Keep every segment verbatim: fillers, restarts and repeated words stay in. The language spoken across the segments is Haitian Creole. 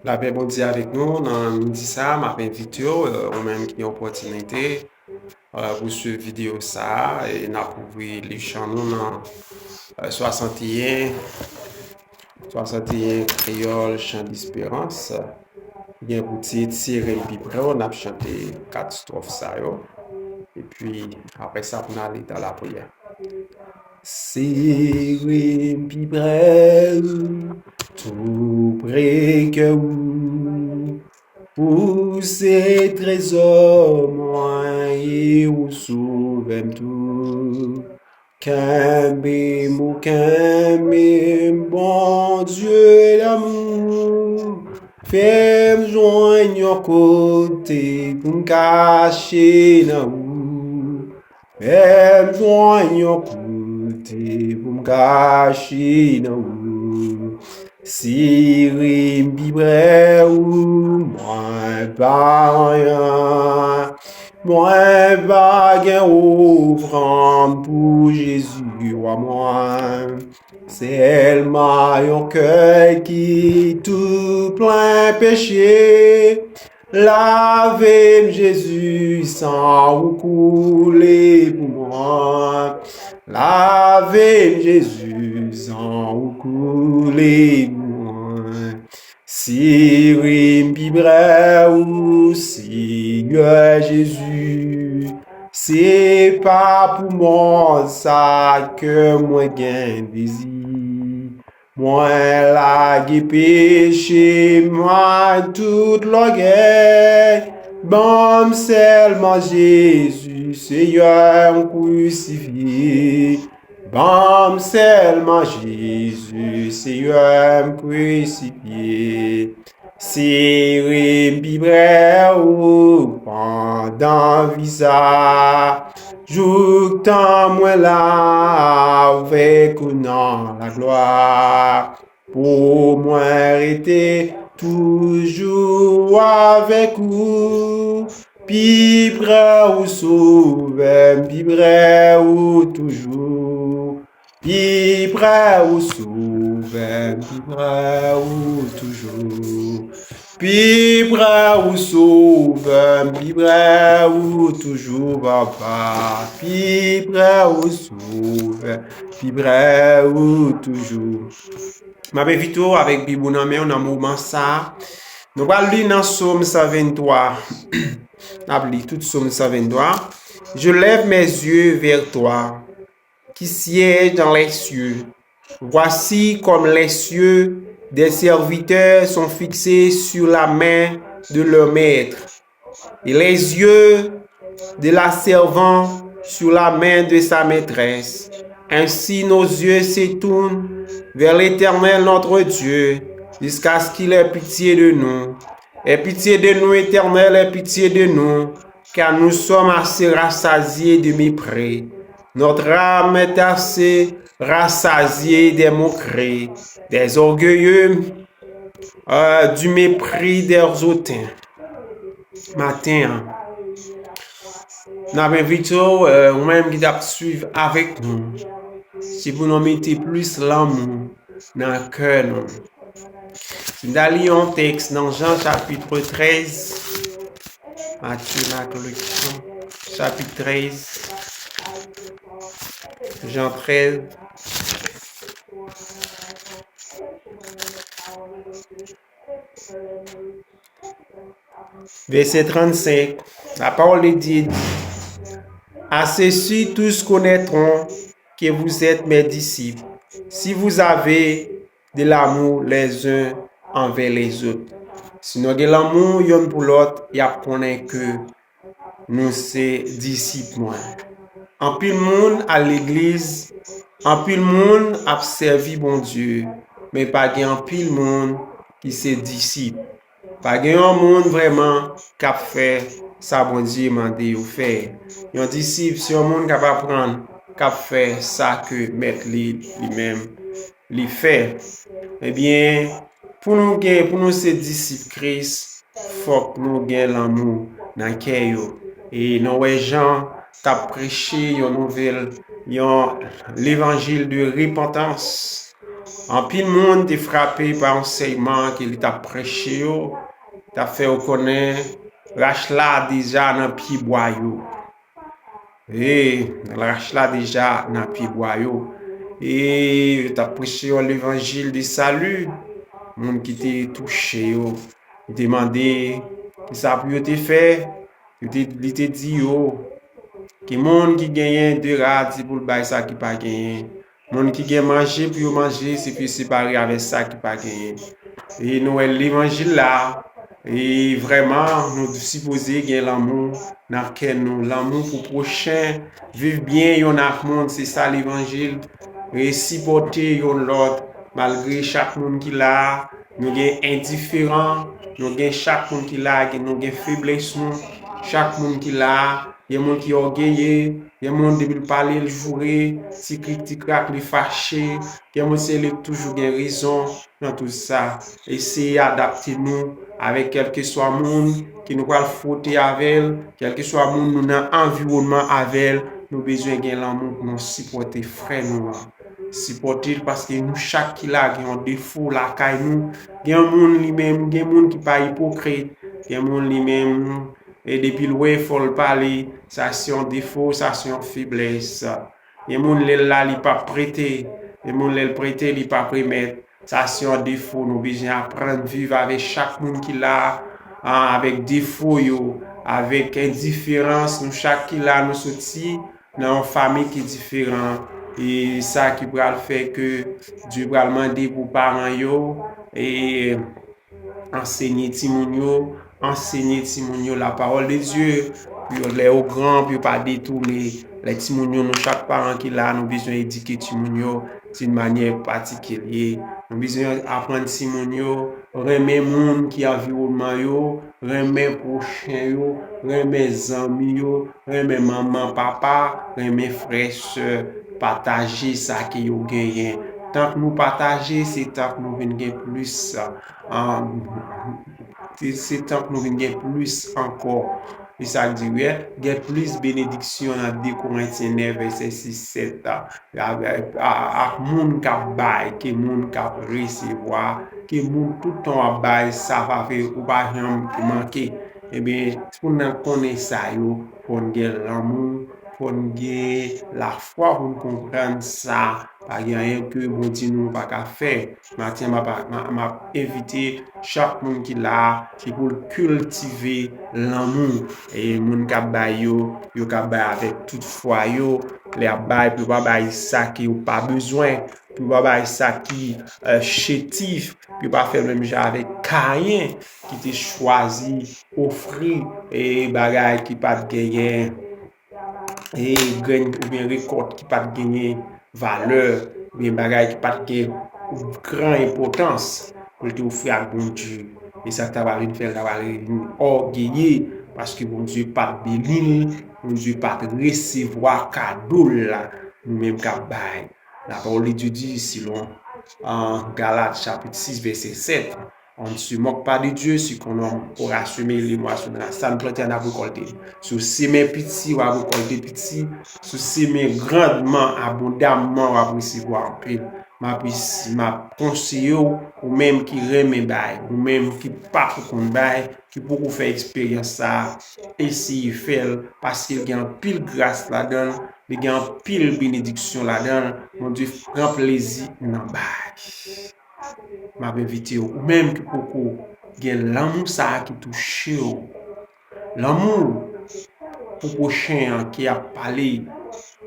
Lapè Bondye avèk nou. Nan midi sa a, m ap envite w, euh, ou menm ki gen opòtinite, euh, pou swiv videyo sa a, e n ap ouvri liv chan nou nan, euh, swasanteyen, swasanteyen Kreyòl Chan Desperans, ki gen pou tit Sere m pi pre w. N ap chante kat estwòf sa yo. Epi, apre sa, pou n ale dan lapriyè. Sere m pi pre w, tou pre kè w, ou se trezò mwen e ou sovè m tou. Kenbe m, kenbe m, Bondye damou, fè m jwenn yon kote pou m kache nan ou. Fè m jwenn yon kote pou m kache nan ou. Sere m pi pre ou, mwen pa anyen. Mwen pa gen ofrann pou Jezi, wa mwen. Sèlman yon kè ki tou plen peche. Lave m, Jezi, san ou koule pou mwen. Lave m, Jezi, san ou koule pou mwen. Sere m pi pre ou, Seyè Jezi. Se pa pou mòn sa ke mwen gen dezi. Mwen lage peche m ak tout lògèy. Ban m sèlman Jezi, Seyè m krisifye. Ban m sèlman Jezi, Seyè m krisifye. Sere m pi pre ou pandan vi sa, jouktan mwen la avèk ou nan laglwa. Pou mwen rete toujou avèk ou, pi pre ou, Sovè m, pi pre ou toujou. Pi pre ou, Sovè m, pi pre ou toujou. Pi pre ou, Sovè m, pi pre ou toujou, Papa. Pi pre ou, Sovè m, pi pre ou toujou. M ap envite w avèk Bib ou nan men w nan moman sa a. Nou pral li nan Sòm san venntwa. N ap li tout Sòm san venntwa. Je lève mes yeux vers toi, qui sièges dans les cieux. Voici comme les cieux des serviteurs sont fixés sur la main de leur maître, et les yeux de la servante sur la main de sa maîtresse. Ainsi nos yeux se tournent vers l'Éternel notre Dieu, jusqu'à ce qu'il ait pitié de nous. Aie pitié de nous, Éternel, aie pitié de nous, car nous sommes assez rassasiés de mépris. Notre âme est assez rassasiée des moqueries, des orgueilleux, euh, du mépris des hautains. Maten an, n ap envite w, euh, ou menm ki t ap swiv avèk nou, si pou nou mete plis lanmou nan kè nou. Si n ta li yon tèks nan Jan chapit trèz, Matye, Mak, Lik, Jan, chapit trèz, Jan trèz, vèsè trannsenk, la parole de Dieu dit, à ceci tous connaîtront que vous êtes mes disciples, si vous avez de l'amour les uns envers les autres. Si nou gen lanmou youn pou lòt, y ap konnen ke nou se disip mwen. Anpil moun al legliz, anpil moun ap sèvi Bondye, men pa gen anpil moun ki se disip. Pa gen yon moun vrèman k ap fè sa Bondye mande yo fè. Yon disip se yon moun k ap aprann, k ap fè sa ke mèt li, li menm, li fè. Ebyen, pou nou gen, pou nou se disip Kris, fòk nou gen lanmou nan kè yo. E nou wè Jan t ap preche yon nouvèl, yon levanjil de repantans. Anpil moun te frape pa ansèyman ke li t ap preche yo, t ap fè yo konnen rach la deja nan pye bwa yo. E rach la deja nan pye bwa yo. E yo t ap preche yon levanjil de sali. Moun ki te touche yo, yo te mande kisa pou yo te fè. Yo te, li te di yo, ki moun ki genyen de rad, se pou l bay sa ki pa genyen. Moun ki gen manje pou yo manje, se pou yo separe avèk sa ki pa genyen. E nou wè levanjil la, e vrèman, nou sipoze gen lanmou nan kè nou. Lanmou pou pwochen, viv byen yonn ak moun, se sa levanjil. E sipòte yonn lòt, malgre chak moun ki la, nou gen endiferan, nou gen chak moun ki la, gen, nou gen feblès nou, chak moun ki la, gen moun ki ògeye, gen moun depi l pale l joure, ti krik ti krak li fache, gen moun se li k toujou gen rezon nan tout sa. Eseye adapte nou avèk kèlkeswa moun ke nou pral fwote avè l, kèlkeswa moun nou nan anviwònman avè l, nou bezwen gen lanmou pou nou sipòte frè nou an. Sipòte l paske nou chak ki la gen yon defo lakay nou. Gen moun li menm, gen moun ki pa ipokrit, gen moun li menm, e depi l wè fò l pale, sa se yon defo, sa se yon feblès. Gen moun lè l la li p ap prete, gen moun lè l prete li p ap remèt. Sa se yon defo, nou bezwen aprann viv avèk chak moun ki la, an, avèk defo yo, avèk endiferans, nou chak ki la nou soti nan yon fanmi ki diferan. E sa ki pral fè ke Dye pral mande pou paran yo, e ansenye timoun yo, ansenye timoun yo la parole de Dieu, pou yo lè yo gran, pou yo pa detounen. Lè timoun yo, nou chak paran ki la, nou bezwen edike timoun yo d'une manière particulière. Nou bezwen aprann timoun yo renmen moun ki anviwònman yo, renmen pwochen yo, renmen zanmi yo, renmen manman, papa, renmen frè, sè, pataje sa ke yo genyen. Tank nou pataje, se tank nou vin gen plis, ah, se, se tank nou vin gen plis ankò. E sa k di, wi, gen plis benediksyon nan de Korentyen nèf, vèsè sis, sèt, a, a, a, ak moun k ap bay, ke moun k ap resevwa, ke moun tout tan w ap bay, sa va fè ou pa janm manke. Ebyen, pou n konnen sa yo, fò n gen lanmou, fò n gen lafwa pou n konprann sa. Pa gen anyen ke Bondye nou pa ka fè. Maten, m ap, m ap, m ap envite chak moun ki la, se pou l kiltive lanmou. E moun k ap bay yo, yo ka bay avèk tout fwa yo. Lè y ap bay, pou yo pa bay sa ke yo pa bezwen, pou yo pa bay sa ki, eh, chétif, pou yo pa fè menm jan avèk Kayen ki te chwazi ofri, e, bagay ki pa t genyen, e, grenn oubyen rekòt ki pa t genyen valè, oubyen bagay ki pa t gen gran enpòtans pou l te ofri ak Bondye. E sa k ta pral vin fè l ta pral vin ògeye, paske Bondye pa t beni l, Bondye pa t resevwa kado l la, nou menm k ap bay. La parole de Dieu dit, selon, euh, Galates chapitre six, verset sept, on ne se moque pas de Dieu, ce qu'un homme aura semé, il le moissonnera. Sa n plante, n ap rekòlte. Si w simen piti, w ap rekòlte piti. Si w simen grandman, abondamman, w ap resevwa anpil. M ap, m ap konseye w, ou menm ki renmen bay, ou menm ki pa ko konn bay, ki poko fè eksperyans sa a, eseye fè l, paske l gen anpil gras ladan l, li gen anpil benediksyon ladan l. Bondye pran plezi nan bay. M ap envite w, ou menm ki poko gen lanmou sa a ki touche w, lanmou pou pwochen an ki ap pale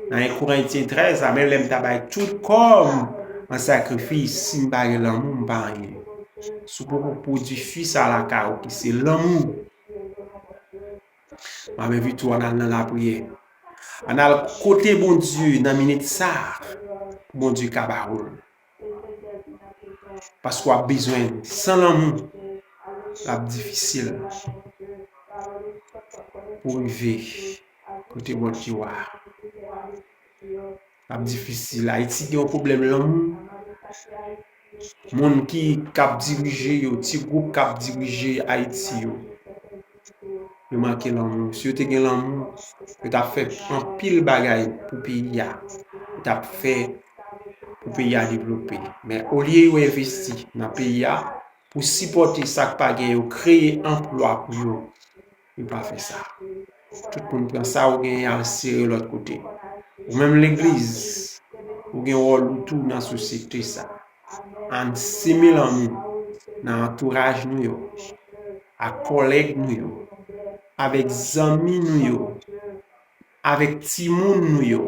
nan en Korentyen trèz la, menm lè m ta bay tout kò m an sakrifis, si m pa gen lanmou, m pa anyen. Si w poko pwodui fwi sa lakay ou ki se lanmou, m ap envite w ann al nan lapriyè. Ann al kote Bondye nan minit sa a, pou Bondye ka ba ou l. Paske w ap bezwen l. San lanmou, l ap difisil pou w rive kote Bondye w a. L ap difisil. Ayiti gen yon pwoblèm lanmou. Moun ki, k ap dirije yo, ti gwoup k ap dirije Ayiti yo, yo manke lanmou. Si yo te gen lanmou, yo t ap fè anpil bagay pou peyi a. Yo t ap fè pou pou peyi a devlope. Men olye yo envesti nan peyi a pou sipòte sa k pa gen, yo kreye anplwa pou yo, yo pa fè sa. Tout moun pran sa ou genyen al sere lòt kote. Ou menm legliz, ou gen wòl ou tou nan sosyete sa. Ann seme lanmou nan antouraj nou yo, ak kòlèg nou yo, avèk zanmi nou yo, avèk timoun nou yo,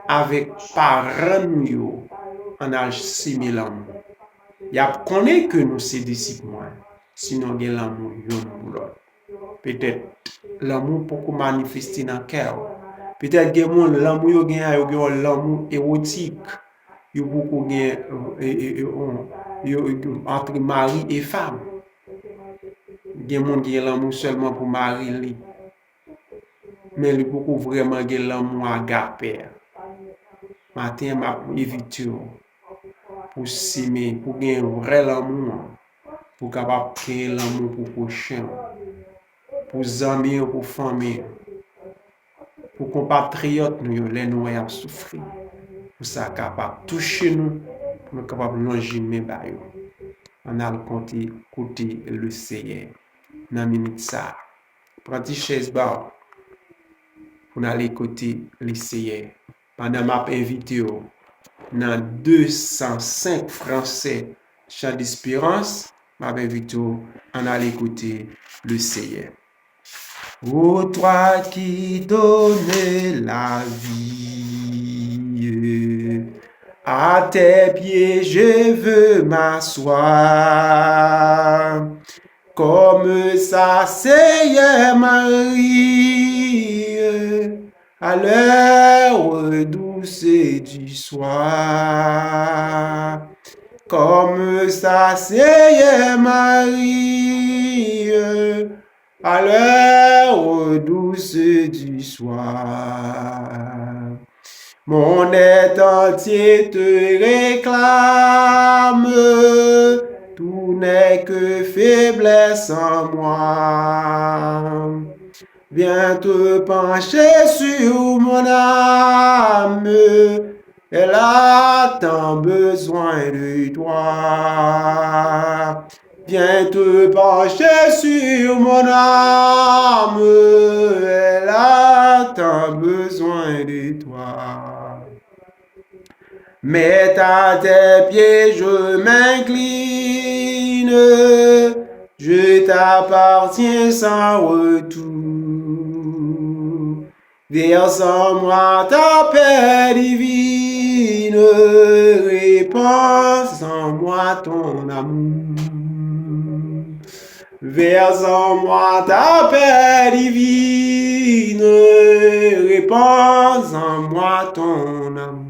avèk paran nou yo, ann al seme lanmou. Y ap konnen ke nou se disip mwen, si nou gen lanmou youn pou lòt. Petèt lanmou poko manifeste nan kè w. Petèt gen moun, lanmou yo gen an, yo gen yon lanmou ewotik. Yo poko gen, e, e, e, on, yo, yo, antre mari e fanm. Gen moun ki gen lanmou sèlman pou mari li. Men li poko vrèman gen lanmou agapè a. Maten an, m ap envite w pou w seme, pou w gen vrè lanmou an, pou w kapab genyen lanmou pou pwochen w, pou zanmi w, pou fanmi w, pou konpatriyòt nou yo lè nou wè y ap soufri, pou sa kapab touche nou, pou nou kapab lonje men ba yo. Ann al konte kote Leseyè nan minit sa a. Pran ti chèz ba w pou n ale kote Leseyè. Pandan m ap envite w nan de san senk fransè Chant d'Espérance, m ap envite w ann ale kote Leseyè. Ô toi qui donnes la vie, à tes pieds je veux m'asseoir, comme ça, Seigneur, Marie, à l'heure douce du soir. Comme ça, Seigneur, Marie, à l'heure douce du soir. Mon être entier te réclame, tout n'est que faiblesse en moi. Viens te pencher sur mon âme, elle a tant besoin de toi. Viens te pencher sur mon âme, elle a tant besoin de toi. Mais à tes pieds je m'incline, je t'appartiens sans retour. Verse en moi ta paix divine, répands en moi ton amour. Verse en moi ta paix divine, répands en moi ton amour.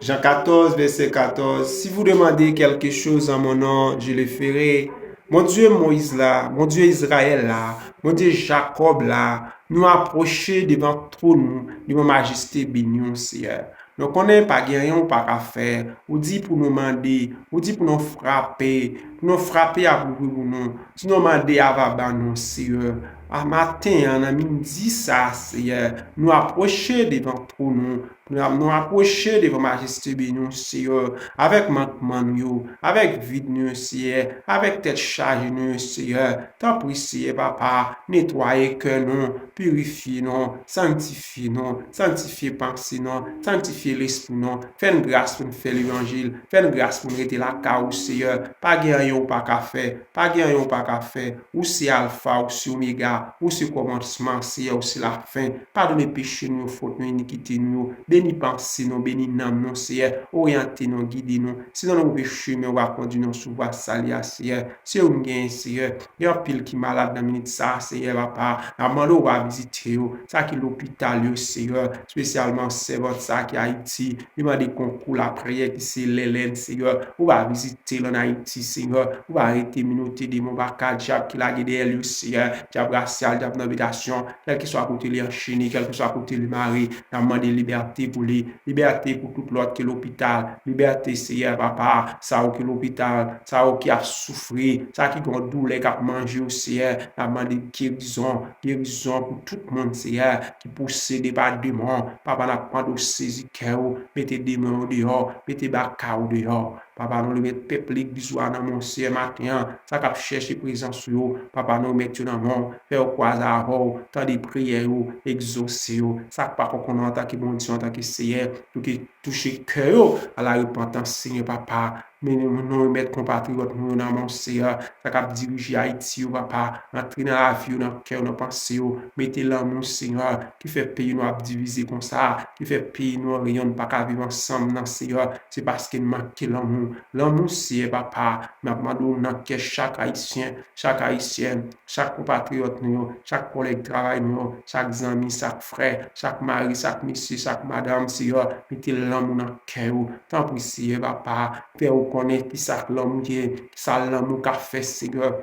Jan katòz, vèsè katòz, si vous demandez quelque chose en mon nom, je le ferai. Bondye Moyiz la, Bondye Izrayèl la, Bondye Jakòb la, nou apwoche devan twòn ou, devan majeste beni w, Seyè. Nou konnen pa gen anyen ou pa ka fè. Ou di pou nou mande, ou di pou nou frape, pou nou frape ap ouvri pou nou. Si nou mande, a va ban nou, Seyè. A maten an, nan midi sa, Seyè, nou apwoche devan twòn ou, nou, nou apwoche devan majeste beni w, Seyè, avèk mankman nou yo, avèk vid nou yo, Seyè, avèk tèt chaje nou yo, Seyè. Tanpri, Seyè, Papa, netwaye kè nou, pirifye nou, sanktifye nou, sanktifye panse nou, sanktifye lespri nou. Fè n gras pou n fè levanjil, fè n gras pou n rete lakay ou, Seyè. Pa gen anyen ou pa ka fè, pa gen anyen ou pa ka fè. Ou se Alfa, ou se Omega, ou se kòmansman, Seyè, ou se lafen. Padone peche nou yo, fòt nou, inikite nou yo. Beni panse nou, beni nanm nou, Seyè. Oryante nou, gide nou. Si nan move chimen, w a kondui nou sou vwa sali a, Seyè. Se ou n genyen, Seyè. Gen anpil ki malad nan minit sa a, Seyè, papa. N ap mande w va vizite yo. Sa ki lopital yo, Seyè. Espesyalman sèvant sa ki Ayiti. Li mande konkou lapriyè ki se Lèlèn, Seyè. Ou va vizite l ann Ayiti, Seyè. Ou va rete minote demon baka dyab ki lage dèyè l yo, Seyè. Dyab rasyal, dyab nan bitasyon. Kèlkeswa kote li anchene, kèlkeswa kote li mare, n ap mande libète pou li. Libète pou tout lòt ki lopital. Libète, Seyè, papa. Sa yo ki lopital, sa yo ki ap soufri, sa ki gen yon doulè k ap manje yo, Seyè. N ap mande gerizon, gerizon pou tout moun, Seyè, ki posede pa demon. Papa, n ap mande w sezi kè yo, mete demon yo deyò, mete baka yo deyò. Papa, nou remèt pèp legliz ou a nan men w, Seyè, maten an. Sa k ap chèche prezans ou yo, papa, nou remèt yo nan men w. Fè yo kwaze avè w, tande priyè yo, egzose yo. Sa k pa konprann antanke Bondye, antanke Seyè, pou ke touche kè yo a la repantans, Seyè, papa. Men nou, nou remèt konpatriyòt nou yo nan men w, Seyè. Sa k ap dirije Ayiti yo, papa. Antre nan lavi yo, nan kè yo, nan panse yo. Mete lanmou, Seyè, ki fè peyi nou ap divize konsa, ki fè peyi nou an, yon n pa ka viv ansanm nan, Seyè. Se paske n manke lanmou. Lanmou, Seyè, papa, n ap mande w nan kè chak Ayisyen, chak Ayisyèn, chak konpatriyòt nou yo, chak kòlèg travay nou yo, chak zanmi, chak frè, chak mari, chak mesye, chak madanm, Seyè, mete lanmou nan kè yo. Tanpri, Seyè, papa, fè yo konnen kisa k lanmou ye, kisa lanmou ka fè, Seyè.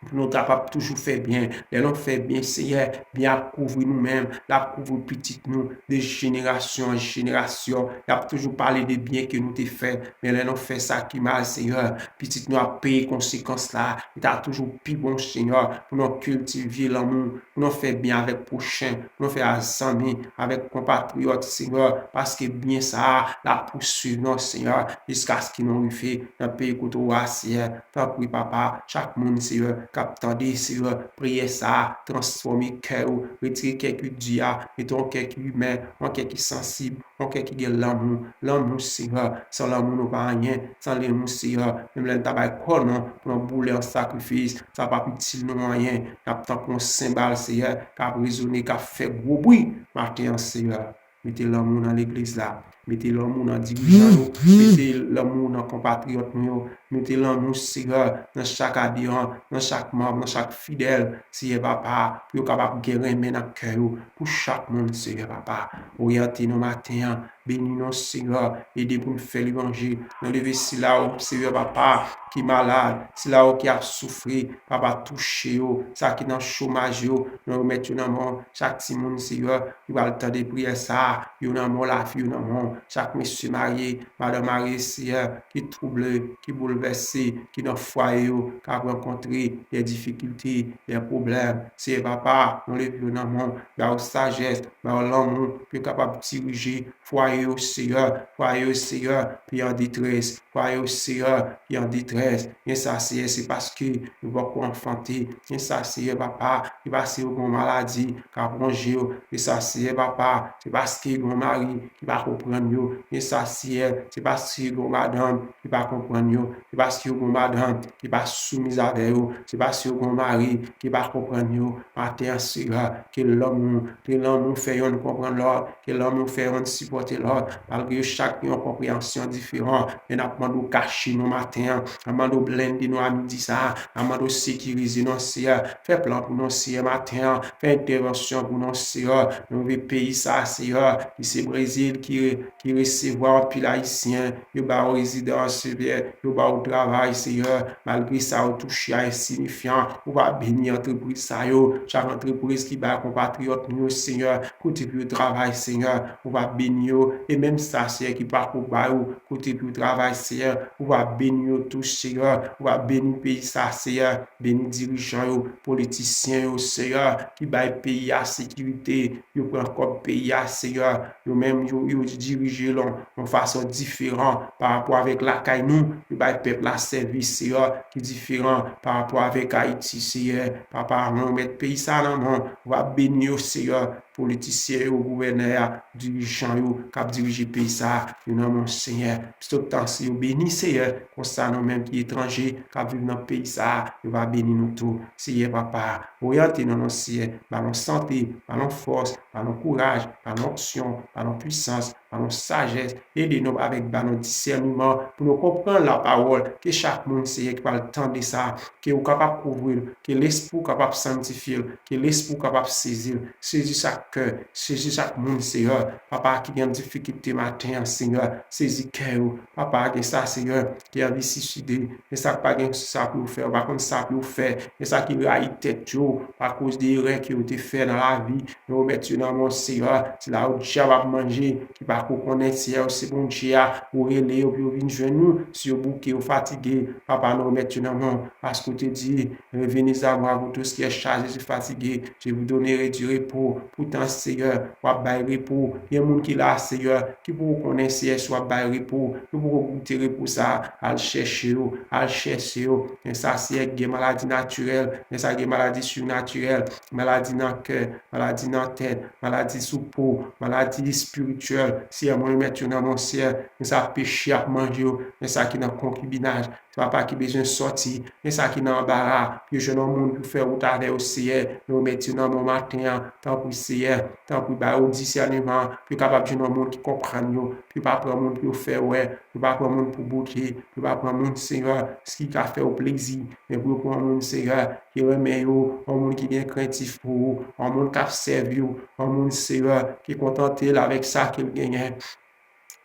Pou nou kapab toujou fè byen. Lè nou fè byen, Seyè, byen ap kouvri nou menm, l ap kouvri pitit nou, de jenerasyon an jenerasyon. Y ap toujou pale de byen ke nou te fè. Men lè nou fè sa ki mal, Seyè, pitit nou ap peye konsekans la. Li ta toujou pi bon, Seyè, pou nou kiltive lanmou, pou nou fè byen avèk pwochen, pou nou fè zanmi avèk konpatriyòt, Seyè, paske byen sa a, l ap pouswiv nou, Seyè, jiskaske nou rive nan peyi kote w a, Seyè. Tanpri, papa, chak moun, Seyè, k ap tande, Seyè, priyè sa a, transfòme kè yo, retire kè ki di a, mete yon kè ki imen, yon kè ki sansib, yon kè ki gen lanmou. Lanmou, Seyè, san lanmou nou pa anyen, san lanmou, Seyè, menm lè n ta bay kò nou pou nou boule an sakrifis, sa p ap itil nou anyen. N ap tankou yon senbal, Seyè, k ap rezone, k ap fè gwo bri maten an, Seyè. Mete lanmou nan legliz la. Mete lanmou nan dirijan yo. Mete lanmou nan konpatriyòt nou yo. Mete lanmou, Seyè, nan chak aderan, nan chak manm, nan chak fidèl, Seyè papa, pou yo kapab gen renmen nan kè yo pou chak moun, Seyè papa. Oryante nou maten an, beni nou, Seyè, ede pou n fè levanjil. Nou leve sila yo, Seyè papa, ki malad, sila yo ki ap soufri, papa, touche yo, sa ki nan chomaj yo, nou remèt yo nan men w. Chak timoun, Seyè, ki pral tande priyè sa a, yo nan men w, lavi yo nan men w. Chak mesye marye, madanm marye, Seyè, ki twouble, ki boulvèse, ki nan fwaye yo, k ap rankontre de difikilte, de pwoblèm. Seyè papa, nou leve yo nan men w, ba yo sajès, ba yo lanmou, pou yo kapab dirije fwaye yo, Seyè, fwaye yo, Seyè, ki an detrès, fwaye yo, Seyè, ki an detrès. Gen sa, Seyè, se paske yo poko anfante. Gen sa, Seyè, papa, se paske yo gen yon maladi k ap wonje yo. Gen sa, Seyè, papa, se paske yo gen yon mari ki pa konprann yo. Gen sa, Seyè, se paske yo gen yon madanm ki pa konprann yo. Se paske yo gen yon madanm ki pa soumiz avè yo. Se paske yo gen yon mari ki pa konprann yo. Maten an, Seyè, ke lanmou, ke lanmou fè yonn konprann lòt, ke lanmou fè yonn sipòte lòt, malgre yo chak gen yon konpreyansyon diferan. Men n ap mande w kache nou maten an, n ap mande w blende nou a midi sa a, n ap mande w sekirize nou, Seyè, fè plan pou nou, Seyè, maten an, fè entèvansyon pou nou, Seyè, nou leve peyi sa a, Seyè, ki se Brezil, ki, ki resevwa anpil Ayisyen, yo ba yo rezidans, Seyè, yo ba yo travay, Seyè, malgre sa yo touche a ensinifyan, ou va beni antrepriz sa yo, chak antrepriz ki bay konpatriyòt nou yo, Seyè, kote pou yo travay, Seyè, ou va beni yo, e menm sa, Seyè, ki pako ba yo kote pou yo travay, Seyè, ou va beni yo tou, Seyè, ou va beni peyi sa, Seyè, beni dirijan yo, politisyen yo, Seyè, ki bay peyi a sekirite, yo pran kòb peyi a, Seyè, yo menm, yo, yo dirije l yon, yon fason diferan pa rapò avèk lakay nou, yo bay pèp la sèvis, Seyè, ki diferan pa rapò avèk Ayiti, Seyè. Papa, nou remèt peyi sa nan men w, ou va beni yo, Seyè, politisyen yo, gouvènè a, dirijan yo k ap dirije peyi sa a, yo nan men w, Senyè. Pito tan si yo beni, Senyè, konsa nou menm ki etranje, k ap viv nan peyi sa a, yo va beni nou tou. Senyè, papa, oryante nou, non, Senyè, ba nou sante, ba nou fòs, ba nou kouraj, ba nou onksyon, ba nou pwisans, ba nou sajès, ede nou avèk ba nou disèneman pou nou konprann lapawòl ke chak moun, Senyè, ki pral tande sa, ke ou kapab kouvri l, ke Lespri w kapab sanktifye l, ke Lespri w kapab sezi l. Sezi chak kè, sezi chak moun, Senyè. Papa ki gen difikilte maten an, Senyè, sezi kè yo. Papa, gen sa, Senyè, ki anvi siside, gen sa k pa gen sa pou yo fè, yo pa konn sa pou yo fè, gen sa ki rayi tèt yo, akoz de erè ke yo te fè nan lavi, nou remèt yo nan men w, Senyè. Se la yo dyab ap manje, ki pa ko konnen, Senyè, ou se Bondye a, ou rele yo pou yo vin jwenn ou, si yo bouke, yo fatige, papa, nou remèt yo nan men w, paske ou te di, Venez à moi, vous tous qui êtes chargés et fatigués, je vous donnerai du repos. Poutan, Senyè, w ap bay repo. Gen moun ki la, Senyè, ki poko konnen, Senyè, si w ap bay repo. Yo poko goute repo sa a. Al chèche yo, al chèche yo. Men sa, Senyè, gen maladi natirèl, men sa gen maladi sinatirèl, maladi nan kè, maladi nan tèt, maladi sou po, maladi espirityèl. Senyè, mwen remèt yo nan men w, Senyè. Men sa peche ap manje yo, men sa ki nan konkibinaj. Se papa ki bezwen sòti, men sa ki nan anbara, pou yo jwenn yon moun pou fè wout avè yo, Seyè. Nou remèt yo nan men w maten an, tanpri, Seyè, tanpri, ba yo disèneman, pou yo kapab jwenn yon moun ki konprann yo, pou yo pa pran moun pou yo fè wè, pou yo pa pran moun pou boute, pou yo pa pran moun, Seyè, ki ka fè yo plezi, men pou yo pran yon moun, Seyè, ki renmen yo, yon moun ki gen krentif pou ou, yon moun k ap sèvi w, yon moun, Seyè, ki kontante l avèk sa ke l genyen.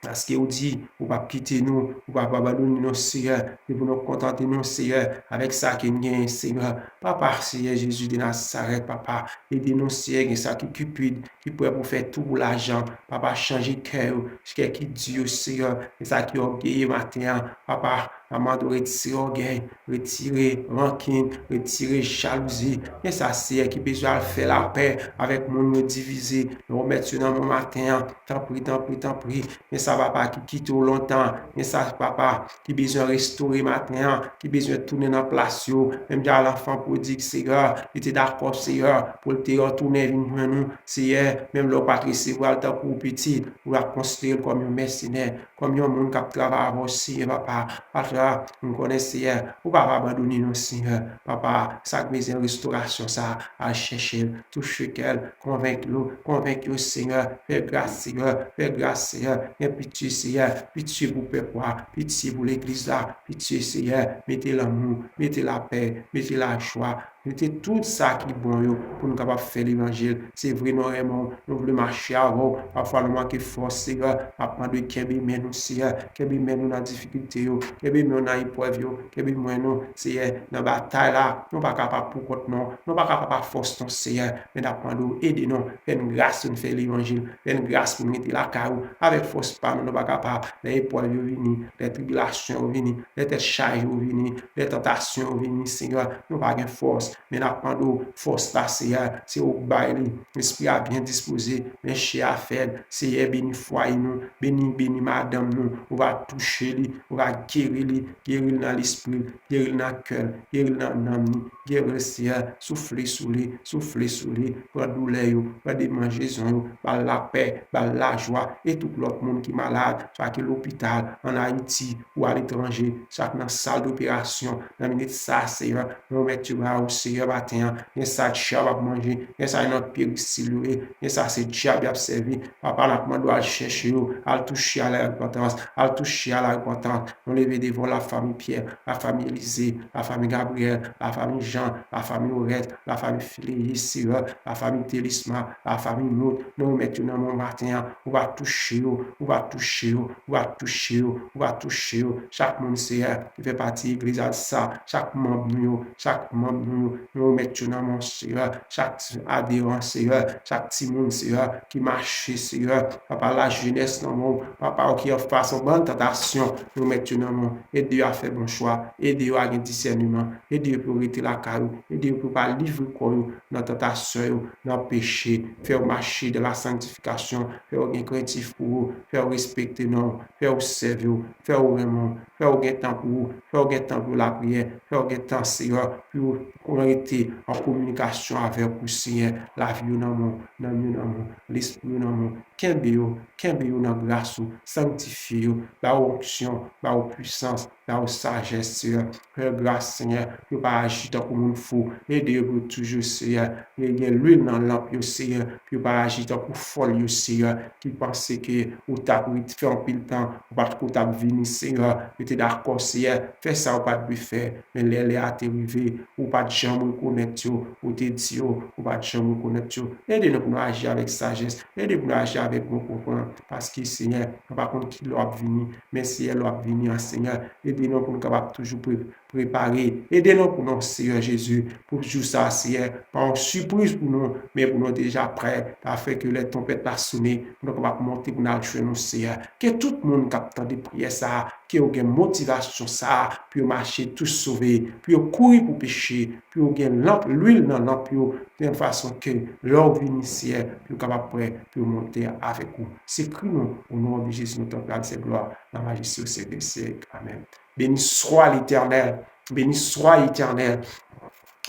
Paske ou di, ou p ap kite nou, ou p ap abandone nou, Seyè. Se pou nou kontante nou, Seyè, avèk sa ke n genyen, Seyè. Papa, Seyè Jezi de Nazarèt, papa, ede nou, Seyè, gen sa ki cupide, ki prè pou fè tou pou lajan. Papa, chanje kè yo, kè ki di yo, Seyè, gen sa ki ògeye maten an. Papa, n ap mande w retire ògèy, retire rankin, retire jalouzi. Gen sa, Seyè, ki bezwen al fè lapè avèk moun yo divize. Nou remèt yo nan men w maten an. Tanpri, tanpri, tanpri. Men sa, papa, ki kite w lontan. Men sa, papa, ki bezwen restore maten an, ki bezwen tounen nan plas yo. Menm jan lanfan pwodig, Seyè, li te dakò, Seyè, pou l te retounen vin jwenn ou, Seyè. Menm lè w pa t resevwa l tankou w pitit, ou t ap konsidere l kòm yon mèsenè, kòm yon moun k ap travay avè w, Seyè, papa. Papa, m konnen, Seyè, ou p ap abandone nou, Seyè. Papa, sa k bezwen restorasyon sa a, al chèche l, touche kè l, konvenk yo, konvenk yo, Seyè. Fè gras, Seyè, fè gras, Seyè. Gen pitye, Seyè, pitye pou pèp ou a, pitye pou legliz la, pitye, Seyè. Mete lanmou, mete lapè, mete lajwa, mete tout sa ki bon yo pou nou kapab fè levanjil. Se vre, nou renmen w, nou vle mache avè w. Pafwa nou manke fòs, Seyè. N ap mande w kenbe men nou, Seyè. Kenbe men nou nan difikilte yo. Kenbe men nou nan eprèv yo. Kenbe men nou, Seyè, nan batay la. Nou pa kapab pou kont nou. Nou pa kapab pa fòs nou, Seyè. Men n ap mande w ede nou. Fè n gras pou n fè levanjil. Fè n gras pou n rete lakay ou. Avèk fòs pa nou, nou pa kapab. Lè eprèv yo vini, lè tribilasyon yo vini, lè tèt chaje yo vini, lè tantasyon yo vini, Seyè, nou pa gen fòs. Men n ap mande w fòs la, Seyè, se ou k bay li. Lespri a byen dispoze, men chè a fèb. Seyè, beni fwaye nou, beni, beni madanm nou. Ou va touche li, ou va geri li, geri l nan lespri l, geri l nan kè l, geri l nan nanm li, geri l, Seyè, soufle sou li, soufle sou li, pran doulè yo, pran demanjezon yo, ba l lapè, ba l lajwa, e tout lòt moun ki malad, swa ki lopital, ann Ayiti ou aletranje, sa k nan sal doperasyon, nan minit sa, Seyè, nou remèt yo ba ou, Seyè, maten an, gen sa dyab ap manje, gen sa nan pye risil yo ye, gen sa se dyab y ap sèvi, papa, n ap mande w al chèche yo, al touche a la repantans, al touche a la repantans, nou leve devan w lafanmi Pyè, lafanmi Elize, lafanmi Gabriyèl, lafanmi Jan, lafanmi Orèt, lafanmi Fileyis, Seyè, lafanmi Telisma, lafanmi Mout, nou remèt yo nan men w maten an, ou va touche yo, ou va touche yo, ou va touche yo, ou va touche yo, chak moun, Seyè, ki fè pati legliz Adsa, chak manm nou yo, chak manm nou yo, nou remèt yo nan men w, Seyè, chak aderan, Seyè, chak timoun, Seyè, ki mache, Seyè, papa, lajenès nan men w, papa, ou ki anfas yon bann tantasyon, nou remèt yo nan men w, ede yo a fè bon chwa, ede yo a gen disèneman, ede yo pou yo rete lakay ou, ede yo pou yo pa livre kò yo nan tantasyon yo, nan peche, fè yo mache dans la sanctification, fè yo gen krentif pou ou, fè yo respekte non w, fè yo sèvi w, fè yo renmen w, fè yo gen tan pou ou, fè yo gen tan pou lapriyè, fè yo gen tan, Seyè, pou yo rete an kominikasyon avèk ou, Senyè. Lavi yo nan men w, nanm yo nan men w, lespri yo nan men w. Kenbe yo, kenbe yo nan gras ou, sanktifye yo, ba yo onksyon, ba yo pwisans, ba yo sajès, Senyè. Fè yo gras, Senyè, pou yo pa aji tankou moun fou. Ede yo pou yo toujou, Senyè, gen lwil nan lanp yo, Senyè, pou yo pa aji tankou fòl yo, Senyè, ki panse ke ou t ap ret fè anpil tan, ou pa t ko t ap vini, Senyè, yo te dakò, Senyè, fè sa ou pa t dwe fè, men lè lè a te rive, ou pa t janm rekonèt yo, ou te di yo, ou pa t janm rekonèt yo. Ede nou pou nou aji avèk sajès, ede pou nou aji avèk bon konprann, paske, Senyè, nou pa konn ki lè w ap vini, men, Senyè, lè w ap vini an, Senyè, ede nou pou nou kapab toujou pre- prepare. Ede nou pou nou, Seyè Jezi, pou jou sa a, Seyè, pa yon sipriz pou nou, men pou nou deja prè, afin ke lè twonpèt la sone, pou nou kapab monte pou n al jwenn ou, Seyè. Ke tout moun k ap tande priyè sa a, ke yo gen motivasyon sa a, pou yo mache tou sove, pou yo kouri pou peche, pou yo gen lanp, lwil nan lanp yo, de fason ke lè w vini, Seyè, pou yo kapab prè, pou yo monte avèk ou. Se kri nou, o non de Jezi, nou tann, glwa, nan majeste ou, Seyè de syèk. Amèn. Béni soit l'Éternel. Béni soit l'Éternel.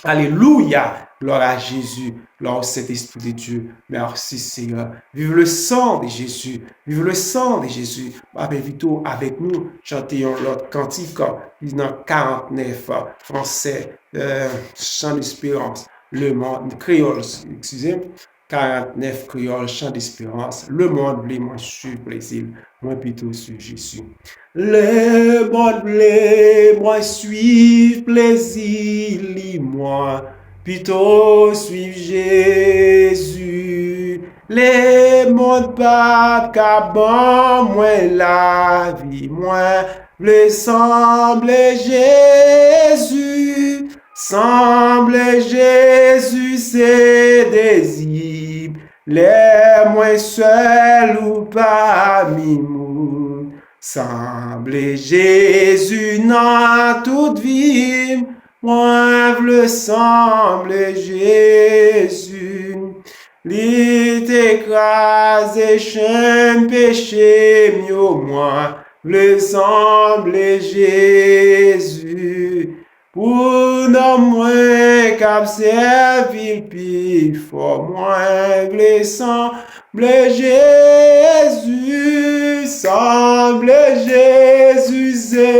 Alléluia. Gloire à Jésus. Gloire au Saint-Esprit de Dieu. Merci Seigneur. Vive le sang de Jésus. Vive le sang de Jésus. M ap envite w avèk nou chante yon lòt kantik ki nan karantnèf, fransè, euh, Chant d'Espérance, le monde, kreyòl, eskize m, karantnèf, kreyòl, Chant d'Espérance, lemonn vle mwen swiv plezi l, mwen pito swiv Jezi. Lemonn vle mwen swiv plezi li, mwen pito swiv Jezi. Lemonn p ap ka ban mwen lavi, mwen vle sanble Jezi. Sanble Jezi se dezi m, lè mwen sèl ou pami moun. Sanble Jezi nan tout vi m, mwen vle sanble Jezi. Li te kraze chenn peche m yo, mwen vle sanble Jezi. Pou nanm mwen k ap sèvi l pi fò, mwen vle sanble Jezi. Sanble Jezi se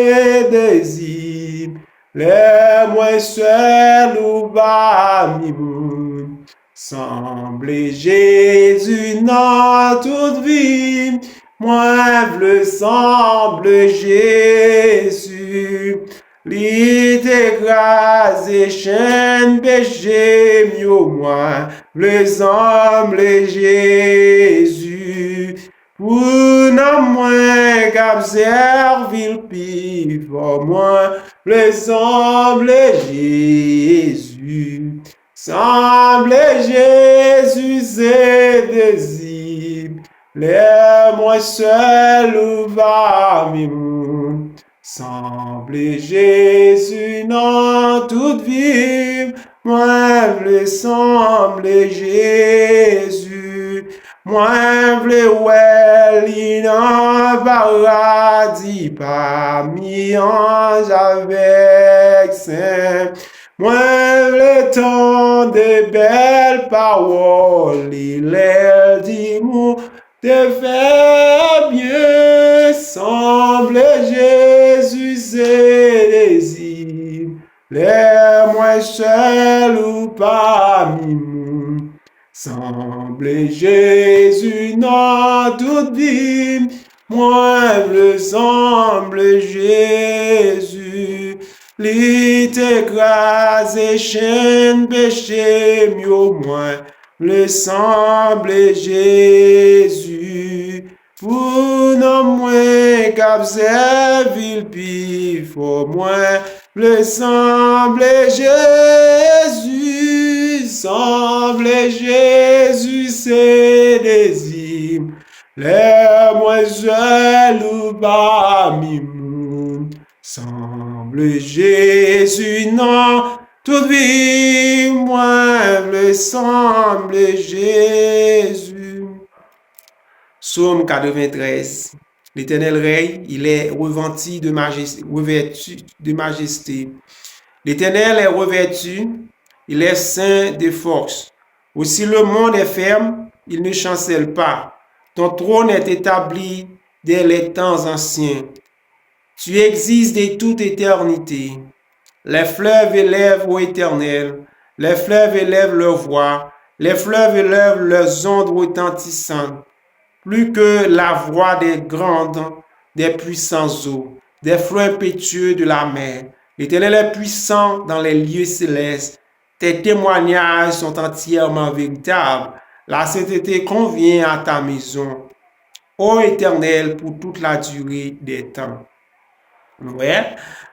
dezi m, lè mwen sèl ou pami moun. Sanble Jezi nan tout vi m, mwen vle sanble Jezi. Li te kraze chenn peche m yo, mwen vle sanble Jezi. Pou nanm mwen k ap sèvi l pi fò, mwen vle sanble Jezi. Sanble Jezi se dezi m, lè mwen sèl ou pami moun. Sanble Jezi nan tout vi m, mwen vle sanble Jezi. Mwen vle wè li nan paradi pami anj avèk sen. Mwen vle tande bèl pawòl li lè l di moun te fè byen. Sanble Jezi se dezi m, lè mwen sèl ou pami moun. Sanble Jezi nan tout vi m, mwen vle sanble Jezi. Li te kraze chenn peche m yo, mwen vle sanble Jezi. Pou nanm mwen k ap sèvi l pi fò, mwen vle sanble Jezi. Sanble Jezi se dezi m, lè mwen sèl ou pami moun. Sanble Jezi nan tout vi m, mwen vle sanble Jezi. Psaume quatre-vingt-treize. L'Éternel règne, il est revêtu de majesté, revêtu de majesté. L'Éternel est revêtu Il est saint de force. Aussi le monde est ferme, il ne chancelle pas. Ton trône est établi dès les temps anciens. Tu existes de toute éternité. Les fleuves élèvent, ô Éternel, les fleuves élèvent leur voix, les fleuves élèvent leurs ondes retentissantes, plus que la voix des grandes, des puissantes eaux, des flots impétueux de la mer. L'Éternel est puissant dans les lieux célestes. Tes témoignages sont entièrement véritables. La sainteté convient à ta maison, ô Éternel, pour toute la durée des temps. Wè,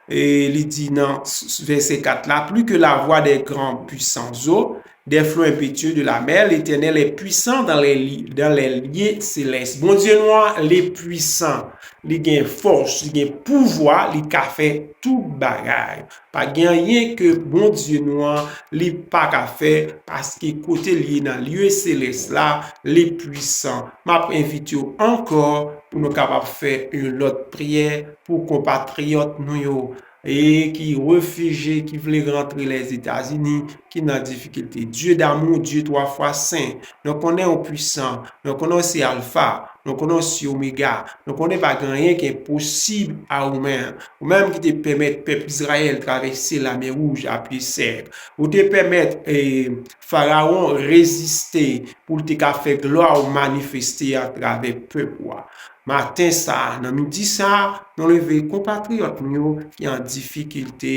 e li di nan s- s- vèsè kat la, plus que la voix des grands puissants eaux, des flots impétueux de la mer, l'Éternel est puissant dans les, li- dans les lieux célestes. Bondye nou an, li pwisan, li gen fòs, li gen pouvwa, li ka fè tout bagay. Pa gen anyen ke Bondye nou an, li pa ka fè, paske kote li ye nan lye selès la, li pwisan. M ap envite w ankò pou nou kapab fè yon lòt priyè pou konpatriyòt nou yo, e ki refijye, ki vle rantre Lèzetazini, ki nan difikilte. Dieu d'amour, Dieu trois fois saint, nou konnen w pwisan, nou konnen w se Alfa, nou konnen w se Omega, nou konnen pa gen anyen ki enposib a ou menm. Ou menm ki te pèmèt pèp Izrayèl travèse Lamè Wouj a pye sèk. Ou te pèmèt, e, Farawon reziste pou l te ka fè glwa w manifeste atravè pèp ou a. Maten sa a, nan midi sa a, nou leve konpatriyòt nou yo ki an difikilte,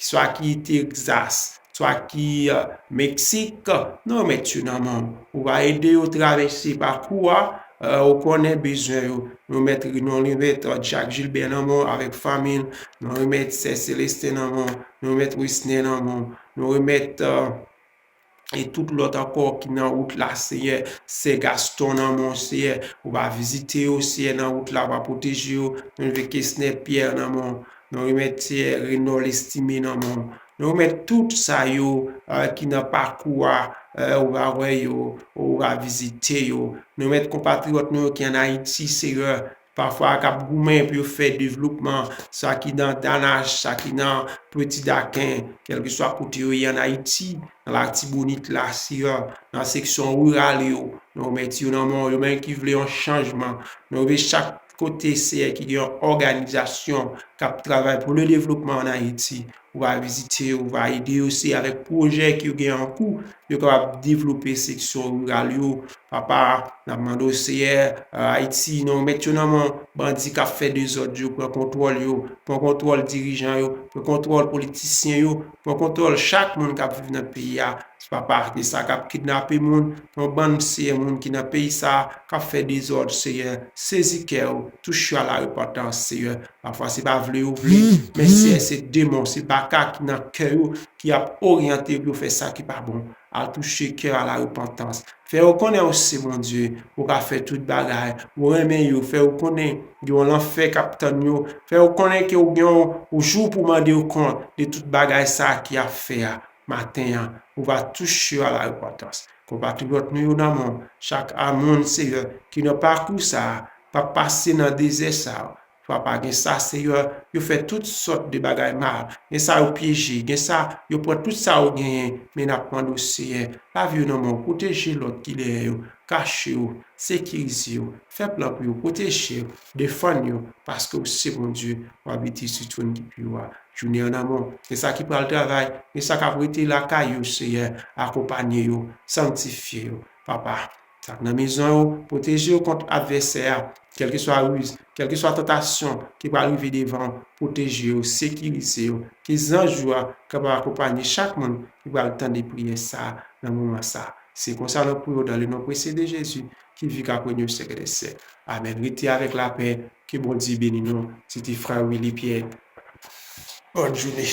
swa ki Tegzas, swa ki, e, Meksik, nou remèt yo nan men w. Ou va ede yo travèse pakou a, e, ou konnen bezwen yo. Nou remèt, nou remèt, e, Jack Gilbert nan men w avèk fanmi l. Nou remèt Sè Celestin nan men w. Nou remèt Wisner nan men w. Nou remèt, e, e tout lòt ankò ki nan wout la, Seyè. Sè Gaston nan men w, Seyè. Ou va vizite yo, Seyè, nan wout la, ou va pwoteje yo. Nou leve Kesner Pierre nan men w. Nou remèt, Seyè, Renol Estimé nan men w. Nou remèt tout sa yo, e, ki nan pakou a, e, ou va wè yo, ou va vizite yo. Nou remèt konpatriyòt nou yo ki ann Ayiti, Seyè, pafwa k ap goumen pou yo fè devlopman, sa ki nan Danach, sa ki nan Peti Daken, kèlkeswa kote yo ye ann Ayiti, nan Latibonit la, Seyè, nan seksyon riral yo, nou remèt yo nan men w, yo menm ki vle yon chanjman. Nou leve chak kote, Seyè, ki gen yon òganizasyon k ap travay pou le devlopman ann Ayiti. Ou va vizite yo, ou va ede yo, se avèk pwojè ke yo gen an kou, yo kapab devlope seksyon riral yo. Papa, n ap mande w, Seyè, e, Ayiti, nou remèt yo nan men w. Bandi k ap fè dezòd yo, pran kontwòl yo, pran kontwòl dirijan yo, pran kontwòl politisyen yo, pran kontwòl chak moun k ap viv nan peyi a. Papa, gen sa k ap kidnape moun, yon bann, Seyè, moun ki nan peyi sa a, k ap fè dezòd, Seyè, sezi kè yo, touche yo a la repantans, Seyè. Pafwa, se pa vle yo vle, men Seyè, se demon, se baka ki nan kè yo, ki ap oryante yo pou yo fè sa ki pa bon. Al touche kè yo a la repantans. Fè yo konnen ou se Bondye, ou ka fè tout bagay, ou renmen yo, fè yo konnen gen yon lanfè k ap tann yo, fè yo konnen ke ou gen yon, yon jou pou mande yo kont de tout bagay sa a ki ap fè a. Maten an, ou va touche yo a la repantans. Konpatriyòt nou yo nan men w, chak a moun, Seyè, ki nan pakou sa a, p ap pase nan dezè sa a. Papa, gen sa, Seyè, yo fè tout sòt de bagay mal. Gen sa, yo pyeje. Gen sa, yo pran tout sa yo genyen. Men n ap mande w, Seyè, lave yo nan men w, pwoteje lòt ki dèyè yo, kache yo, sekirize yo, fè plan pou yo, pwoteje yo, defann yo, paske ou se Bondye, w abite sou twòn ki pi wo a. Jounen an nan men w. Gen sa ki pral travay, gen sa k ap rete lakay yo, Seyè, akonpanye yo, sanktifye yo, Papa. Sa k nan mezon yo, pwoteje yo kont advèsè a, kèlkeswa riz, kèlkeswa tantasyon ki pral rive devan, pwoteje yo, sekirize yo. Ke zanj ou a kapab akonpanye chak moun ki pral tande priyè sa a nan moman sa a. Se konsa nou priye w dans le nom précieux de Jésus, ki viv, k ap renye au siècle des siècles. Amèn. Rete avèk lapè, ke Bondye beni nou. Se te frè Willy Pierre. Bòn jounen.